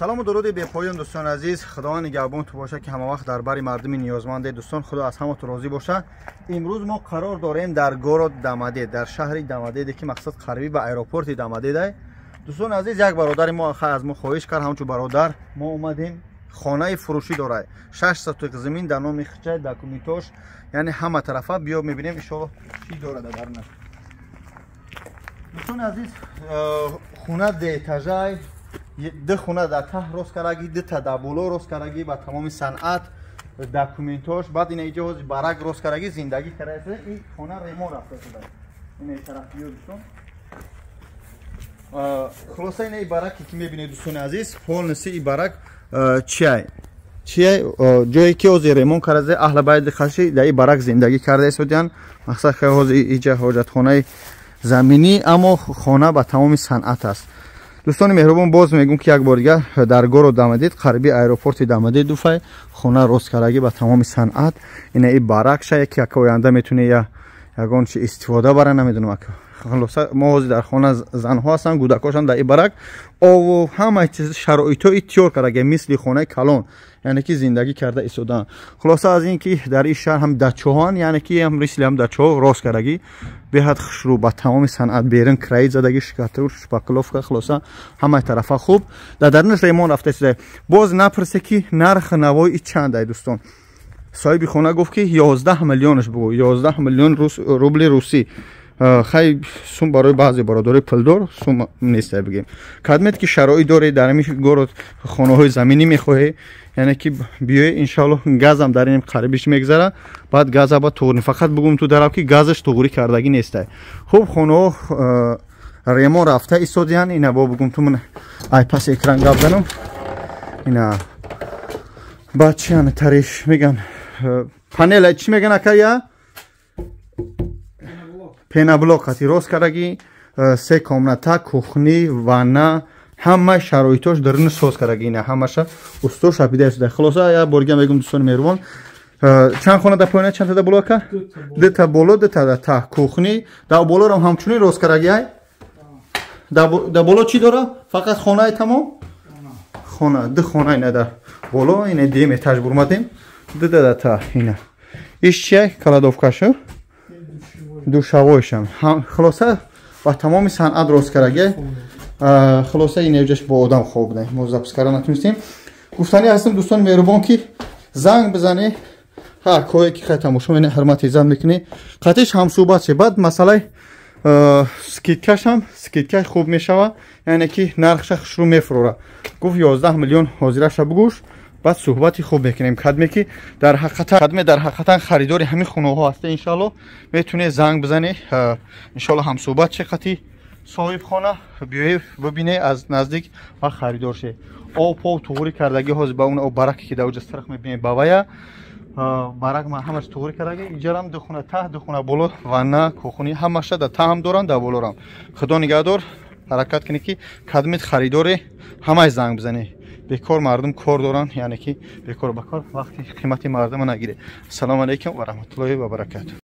Салому дуруди бепоён, дӯстони азиз. Худованд нигаҳбон ту боша, ки ҳама вақт дар бари мардуми ниёзманде. Дӯстон, Худо аз ҳаматон розӣ боша. Имрӯз мо қарор дорем дар город Дамадед, дар шаҳри Дамадеде, ки мақсад қарибӣ ба аэропорти Дамадедай. Дӯстони азиз, як бародари мо аз мо хоҳиш кард, ҳамчун бародар мо омадем. Хонаи фурӯшӣ дорад, 6 сотиқ замин дар номи хичай, документош, яъне ҳама тарафа. Биё мебинем, иншоалло, чӣ дорад дар дарунаш. Дӯстони азиз, хона дуэтажай, ду хона дар таҳ рост кардаги, дута дар боло рост кардаги, ба тамоми санъат, документош. Баъд ина иҷо ҳози барак рост кардаги, зиндагӣ карда. Ин хона ремон рафта шуда. Ина тараф биё, дӯстон. Хулоса, ина и бараке, ки мебинед, дӯстони азиз, полностью и барак чиай, чиай, ҷое ки ҳозир ремон карда. Аҳли байди хаши дар и барак зиндагӣ карда истодиян. Мақсад, ҳозир иҷа ҳоҷатхонаи заминӣ, аммо хона ба тамоми санъат аст. Дӯстони меҳрубон, боз мегӯм, ки як бор дигар, дар город Дамадид, қариби аэропорти Дамадид, дуфай хона рост кардагӣ ба тамоми санъат. Ина и баракша, яки як оянда метуне я ягон чи истифода бара, намедонам. Хулоса, мо ҳозир дар хона занҳо ҳастанд, кӯдакошанд дар и барак. Ову ҳама чиз, шароитҳои тиёр кардаги, мисли хонаи калон, яъне ки зиндагӣ карда истодаанд. Хулоса, аз ин ки дар ин шаҳр ҳам дачоҳоан, яъне ки ҳам мисли ҳам дачоҳо рост кардагӣ, беҳад хушрӯ, ба тамоми санъат, берин кроит задагӣ, штукатур, шпаклёвка, хулоса, ҳамаи тарафа хуб. Дар дарунаш ремон рафта истода. Боз напурсе, ки нархи навои чанд ай. Дӯстон, соҳиби хона гуфт, ки 11 миллионаш бугӯ, 11 миллион рубли русӣ. Хай, сум барои баъзе бародарои пулдор сум нест, бигем. Кадмет ки шароит доред, дар ҳамин город хонаҳои заминӣ мехоҳед, яъне ки биёе, иншоалло. Газам дар ин қарибиш мегзара, баъд газа ба туғри. Фақат бугум ту дарав, ки газаш туғрӣ кардагӣ нестай. Хуб, хонаҳо ремон рафта истодиян. Ина бо бугум ту, ман ай пас экран гап занам. Ина баъд чиан тариш меган, панела чӣ меган, ака, я пеноблок қати рост кардагӣ, се комната, кухня, ванна, ҳама шароитош даруни соз кардагӣ. Ина ҳамаша усто шапида истода. Хулоса, як борга мегум, дӯстони меҳрубон, чанд хона дар поёна, чанд та дар боло, ака? Дута боло, дута дар таҳ, кухня дар болорам ҳамчунин рост кардагӣ. Ай дар боло чӣ дора? Фақат хонаи тамом, хона, ду хона ина дар боло. Ина дуюм этаж бурмадем, дута дар таҳ. Ина иш чия, кладовкашу душавойшам. Хулоса, ба тамоми санъат рост кардагӣ. Хулоса, ин эвҷаш бо одам хоб будем, мо запись карда натунистем. Гуфтанӣ ҳастем, дӯстони меҳрубон, ки занг бизанӣ. Ҳар кое ки хай тамошо мене, ҳурмати иззат мекунӣ, қатиш ҳамсӯҳбат ше. Баъд масъалаи скидкашам, скидкаи хуб мешава, яъне ки нархша хушрӯ мефурора. Гуфт, 11 миллион ҳозираша бугӯш, баъд суҳбати хуб мекунем. Кадме ки дар ҳақиқатан, кадме дар ҳақиқатан харидори ҳамин хонаҳо ҳаста, иншоалло, метунед занг бизанӣ, иншоалло, ҳамсӯҳбат ше қати соҳибхона, биёе бибине аз наздик ва харидор ше. Об пов туғрӣ кардагӣ. Ҳозир ба он об бараке, ки дар оҷа сарх мебинед, бавая барак ма ҳамаш туғрӣ кардагӣ. Иҷарам ду хона таҳ, ду хона боло, ванна, кухня, ҳамаша дар таҳам доранд, дар болорам. Худо нигаҳдор. Ҳаракат кунед, ки кадмит харидоре, ҳамаи занг бизанед. Бекор мардум кор доранд, яъне ки бекор ба кор вақти қимати мардума нагиред. Ассалому алайкум ва раҳматуллоҳи ва баракату.